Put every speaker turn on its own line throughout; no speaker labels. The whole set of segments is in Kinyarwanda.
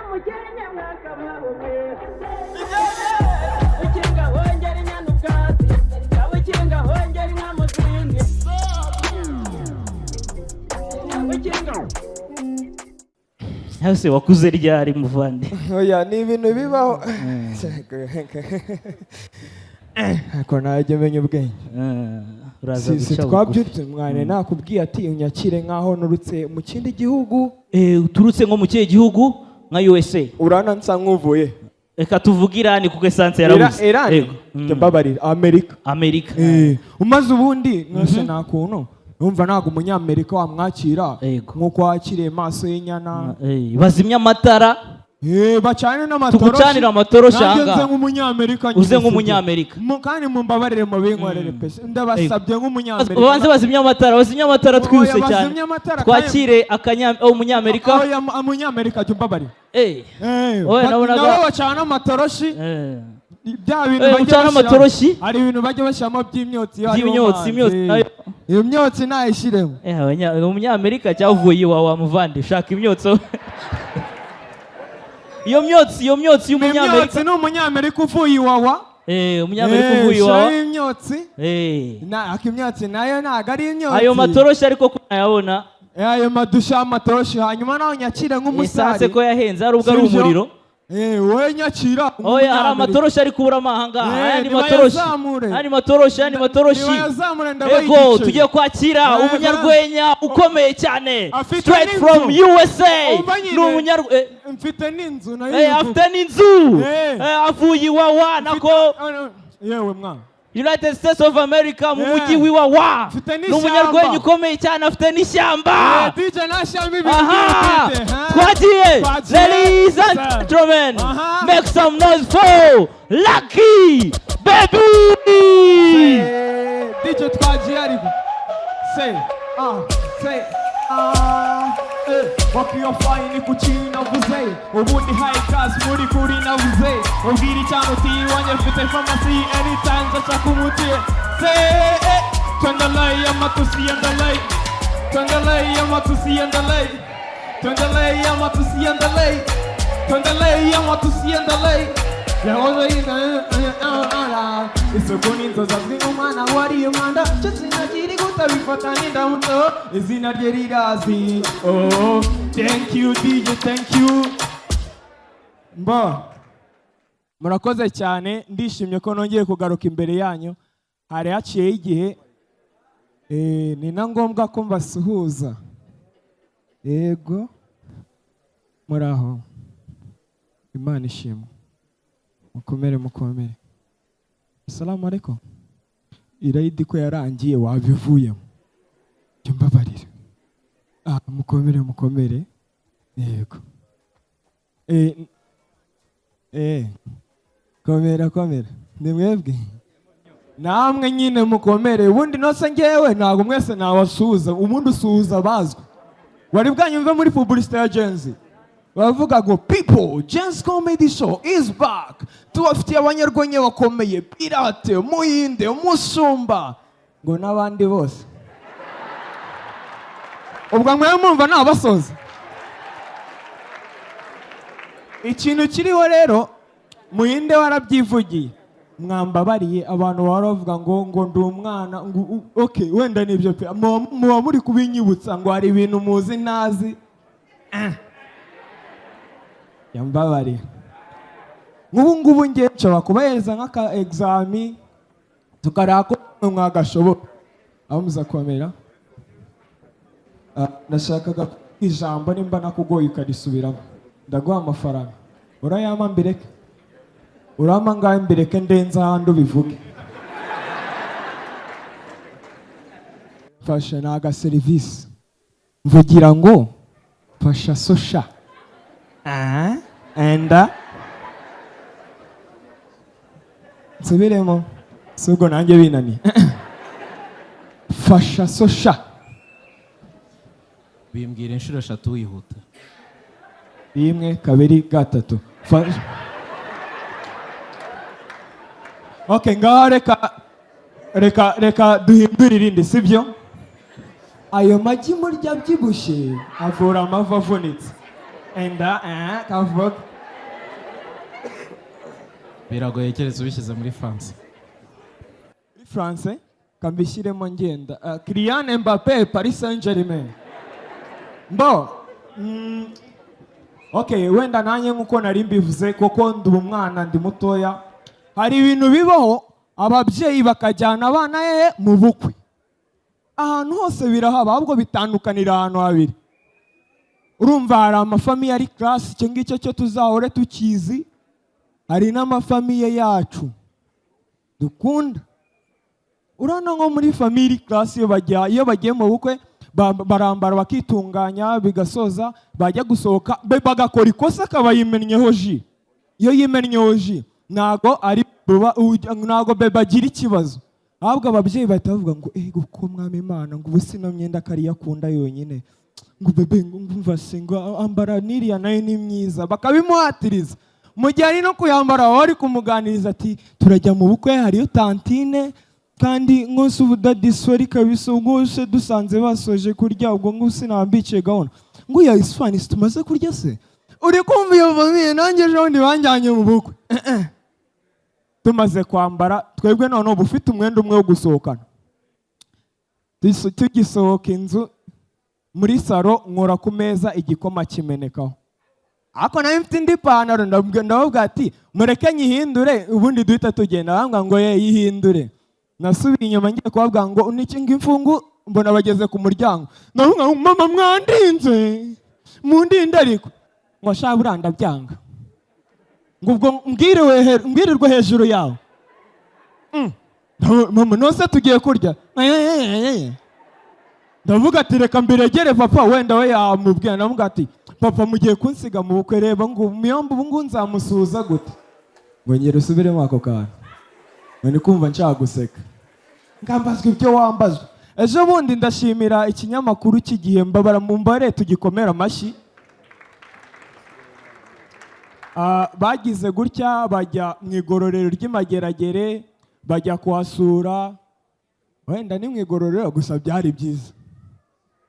Umukenke mwakabaho mwe. Ukinga hongera inyana ubwatsi, ukinga hongera inka mu zindi, ukinga.
Ese wakuze ryari, muvandi?
Oya, ni ibintu bibaho, ariko najya menya ubwenge.
Uraza
Si
guca bugufi.
Twabyutse mwane, nakubwiye ati unyakire nkaho nurutse mu kindi gihugu.
Uturutse nko mu kihe gihugu? Nka USA?
Urana nsa nk'uvuye.
Reka tuvuge Irani kuko essence yarabuze.
Irani.
Yego.
Jya mbabarira, Amerika.
Amerika.
Umaze ubundi mwese nta kuntu numva ntabwo umunyamerika wamwakira nk'uko wakiriye maso y'inyana.
Bazimya amatara.
Bacane n'amatoroshi.
Tugucanire amatoroshi
Nanjye
ahangaha.
nze nk'umunyamerika nyine,
Uze
sibyo?
nk'umunyamerika.
Kandi mumbabarire mubinkorere pe, ndabasabye nk'umunyamerika.
Babanze bazimya amatara, bazimya amatara.
Oya,
Twihuse cyane.
bazimye amatara.
Twakire umunyamerika.
Oya, umunyamerika, jya umbabarira.
Oya, nabonaga-
Nabo bacana amatoroshi, bya bintu bajya
Mucana amatoroshi?
Hari ibintu bajya bashyiramo by'imyotsi iyo hariho
By'imyotsi,
amazi.
imyotsi nayo.
Iyo myotsi nayishyiremo.
Umunyamerika cyangwa uvuye iwawa, muvandi? Shaka imyotsi, iyo myotsi, iyo myotsi y'umunyamerika.
Imyotsi ni umunyamerika uvuye iwawa.
Umunyamerika uvuye iwawa.
Shyiraho imyotsi. Ako imyotsi nayo ntabwo ari imyotsi.
Ayo matoroshi ariko ko nayabona?
Ayo madusha amatoroshi, hanyuma nawe unyakire nk'umusitari.
Essence ko yahenze, hari ubwo ari
Sibyo?
umuriro.
Wowe nyakira
Oya, hari
nk'umunyamerika.
amatoroshi ari kuburamo ahangaha. Ayandi matoroshi.
Nibayazamure.
Ayandi matoroshi, ayandi matoroshi.
Nibayazamure, ndabaha
Ego.
igiceri.
Tugiye kwakira umunyarwenya ukomeye cyane,
Afite
straight
n'inzu.
from USA.
Umva nyine.
Ni umunyarwenya.
Mfite n'inzu nayo
Afite n'inzu. Avuye iwawa, nako
Yewe mwana.
United States of America, mu mujyi w'iwawa.
Mfite
Ni
n'ishyamba.
umunyarwenya ukomeye cyane, afite n'ishyamba.
DJ nashyiramo ibintu
Aha.
by'ubwite, ha?
Twagiye.
Twagiye.
Ladies and
Sir.
gentlemen,
Aha.
make some noise for Lucky Baby.
DJ, twagiye ariko say ah, say ah, eh wakiyo fine kuki navuze ubundi high class muri kuri navuze ubwira icyano uti iwanjye mfite pharmacy, anytime nzashaka umuti. Say eh, twendalay amatusi yendalay, twendalay amatusi yendalay, twendalay amatusi yendalay, twendalay amatusi yendalay. Yahoze isuku n'inzozi, azwi nk'umwana wariye umwanda, cyo sinakiri gutabifata n'indamutso, izina rye rirazi. Oh, thank you DJ, thank you. Mbo murakoze cyane, ndishimye ko nongeye kugaruka imbere yanyu, hari haciyeho igihe. Ni na ngombwa ko mbasuhuza. Yego, muraho, Imana ishimwe, mukomere, mukomere. Assalamu alaikum. Irayidi ko yarangiye, wabivuyemo, jya mbabarira. Ah, mukomere, mukomere. Yego, komera, komera, ni mwebwe namwe nyine mukomere. Ubundi nose ngewe ntabwo mwese nawasuhuza, ubundi usuhuza abazwi. Wari bwanyumve muri publicité ya Gen-Z bavuga ngo "People, Gen-Z Comedy Show is back, tubafitiye abanyarwenya bakomeye, Pirate, Muhinde, Mushumba ngo n'abandi bose." Ubwo mwe mumva nabasoza. Ikintu kiriho rero, Muhinde warabyivugiye, mwambabariye. Abantu bahora bavuga ngo ndi umwana, ngo okay, wenda nibyo pe, muba muri kubinyibutsa ngo hari ibintu muzi ntazi. Ah. Yambabariye, nk'ubu ngubu ngiye nshobora kubahereza nk'aka examen, tukareba ko mwe mwagashobora aho muzakomera. Ah, nashakaga ijambo nimba nakugoye ukarisubiramo ndaguha amafaranga. Urayampa mbireke? Urampa ngahe mbireke ndenze ahandi ubivuge? Mfasha, ni agaserivisi mvugira ngo mfasha sosha. Ah, enda nsubiremo, si ubwo nanjye binaniye. Fasha sosha.
Bimbwira inshuro eshatu wihuta.
Rimwe, kabiri, gatatu. Okay, ngaho reka duhindure irindi, sibyo? Ayo magi murya abyibushye avura amavi avunitse. Enda kavuga.
Biragoye keretse ubishyize muri France.
Muri France kambishyiremo ngenda. Kylian Mbappe, Paris Saint-Germain. Mbo okay, wenda nanjye nk'uko nari mbivuze, kuko ndi umwana, ndi mutoya, hari ibintu bibaho ababyeyi bakajyana abana hehe? Mu bukwe. Ahantu hose birahaba, ahubwo bitandukanira ahantu habiri. Urumva hari amafamille ari class, icyo ngicyo cyo tuzahore tukizi. Hari n'amafamille yacu dukunda. Urabona nko muri famille class, iyo bagiye mu bukwe, barambara, bakitunganya, bigasoza, bajya gusohoka bagakora ikosa akaba yimennyeho jus. Iyo yimennyeho jus, ntago ari ntago bebe agira ikibazo, ahubwo ababyeyi bahita bavuga ngo: "Ego ko mwami Imana, ngo ubu sino myenda kariya akunda yonyine, ngo bebe, ngo umva se, ngo ambara n'iriya nayo ni myiza." Bakabimuhatiriza mu gihe ari no kuyambara, baba bari kumuganiriza ati: "Turajya mu bukwe, hariyo tantine, kandi nkose ubu daddy, sorry kabisa, ubwo se dusanze basoje kurya, ubwo ngo sinambicaye gahunda, ngo ya isfani tumaze kurya se." Uri kumva iyo famille? Nanjye ejo bundi banjyanye mu bukwe. Tumaze kwambara twebwe, noneho uba ufite umwenda umwe wo gusohokana. Tugisohoka inzu muri salo, nkora ku meza, igikoma kimenekaho, ariko nawe mfite indi pantaro. Ndababwira ati: "Mureke nyihindure, ubundi duhita tugenda." Bambwira ngo: "Ye, yihindure." Nasubiye inyuma ngiye kubabwira ngo niki, ngo imfungu, mbona bageze ku muryango. Ndavuga ngo: "Mama, mwandinze, mundinde." Ariko ngo: "Sha, buriya ndabyanga," ngo: "Ubwo mbwirirwe hejuru yawe." Mama, nose tugiye kurya. Ndavuga ati: "Reka mbiregere papa, wenda we yamubwira." Ndavuga ati: "Papa, mugiye kunsiga mu bukwe, reba ngo muyomba ubu ngubu nzamusuhuza gute?" Ngo ngere usubiremo ako kantu, ngo ni kumva nshaka guseka, ngambazwa ibyo wambazwa. Ejo bundi ndashimira ikinyamakuru cy'Igihe, mbabara mu mbare tugikomera amashyi. Bagize gutya bajya mu igororero ry'imageragere, bajya kuhasura. Wenda ni mu igororero gusa, byari byiza,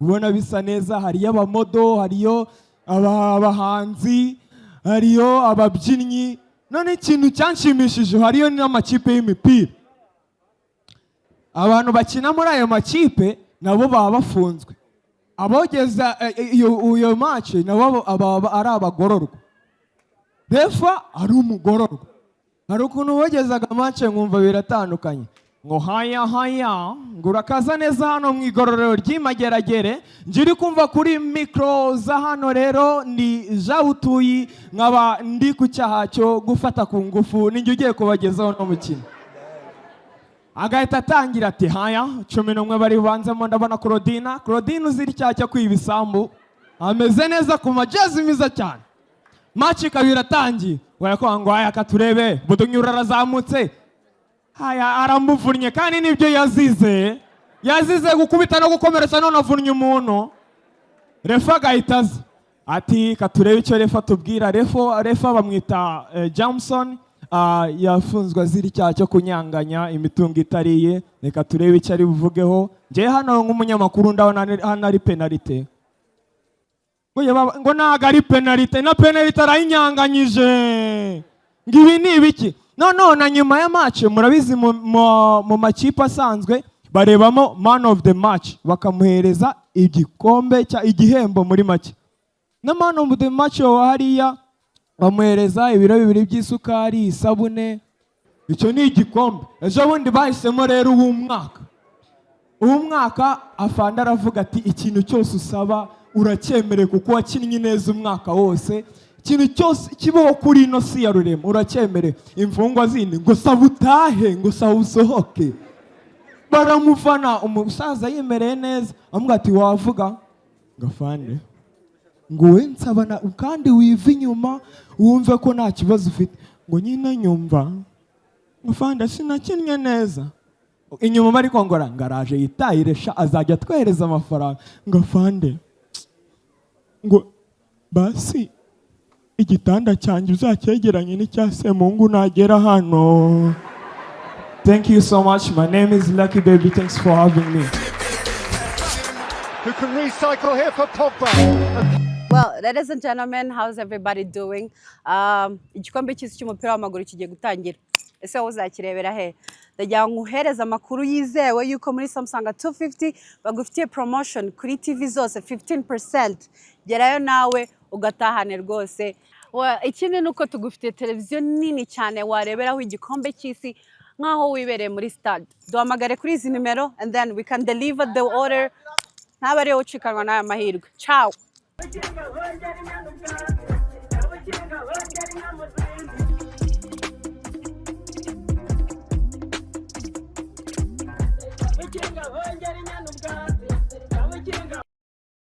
ubona bisa neza. Hariyo abamodel, hariyo abahanzi, hariyo ababyinnyi. None ikintu cyanshimishije, hariyo n'amakipe y'imipira. Abantu bakina muri ayo makipe nabo baba bafunzwe. Abogeza iyo match nabo baba ari abagororwa. Refa ari umugororwa. Hari ukuntu bogezaga match nkumva biratandukanye, ngo: "Haya haya," ngo: "Urakaza neza hano mu igororero ry'imageragere. Njye uri kumva kuri mikoro za hano rero ni Jawutuyi, nkaba ndi ku cyaha cyo gufata ku ngufu, ninjye ugiye kubagezaho no mukino." Agahita atangira ati: "Haya, 11 bari bubanzemo, ndabona Claudina, Claudine uzira icyaha cyo kwiba isambu, ameze neza ku majezi meza cyane." Match ikaba iratangiye. Warakuvuga ngo: "Haya, katurebe." Budunyura arazamutse, haya, aramuvunnye, kandi nibyo yazize, yazize gukubita no gukomeretsa, none avunnye umuntu. Refa agahita aza ati: "Katurebe icyo refa tubwira." Refa bamwita Jameson. Yafunzwe azira icyaha cyo kunyanganya imitungo itariye. Reka turebe icyo ari buvugeho. Njyewe hano nk'umunyamakuru ndabona hano ari penalite. Ngo ngo ntabwo ari penalite, na penalite arayinyanganyije, ngo ibi ni ibiki? Noneho na nyuma ya match, murabizi mu makipe asanzwe barebamo man of the match, bakamuhereza igikombe cya igihembo muri make. Na man of the match wa hariya bamuhereza ibiro 2 by'isukari, isabune, icyo ni igikombe. Ejo bundi bahisemo rero uw'umwaka. Uw'umwaka, afande aravuga ati: "Ikintu cyose usaba uracyemerewe, kuko wakinnye neza umwaka wose. Ikintu cyose kibaho kuri ino si ya rurema uracyemerewe." Imfungwa zindi ngo: "Saba utahe," ngo: "Saba usohoke." Baramufana, umusaza yimereye neza, amubwira ati: "Wavuga." Ngo: "Afande," ngo: "we nsaba kandi wive inyuma, wumve ko nta kibazo ufite." Ngo: "Nyine nyumva," ngo: "Afande, sinakinnye neza." Inyuma bari kongora ngo: "Araje yitahire sha, azajya atwohereza amafaranga." Ngo: "Afande," ngo: "basi igitanda cyanjye uzacyegeranye n'icya Semungu nagera hano." Thank you so much. My name is Lucky Baby. Thanks for having me.
Who can recycle here for Pogba.
Well,
Ladies and gentlemen, how's everybody doing? Igikombe cy'isi cy'umupira w'amaguru kigiye gutangira. Ese wowe uzakirebera he? Ndagira ngo nguhereze amakuru yizewe yuko muri Samsung 250 bagufitiye promotion kuri TV zose 15%. Gerayo nawe ugatahane rwose. Ikindi ni uko tugufitiye televiziyo nini cyane wareberaho igikombe cy'isi nk'aho wibereye muri stade. Duhamagare kuri izi nimero and then we can deliver the order. Ntaba ariyo ucikanwa n'aya mahirwe. Ciao!
Hongera inyana ubwatsi.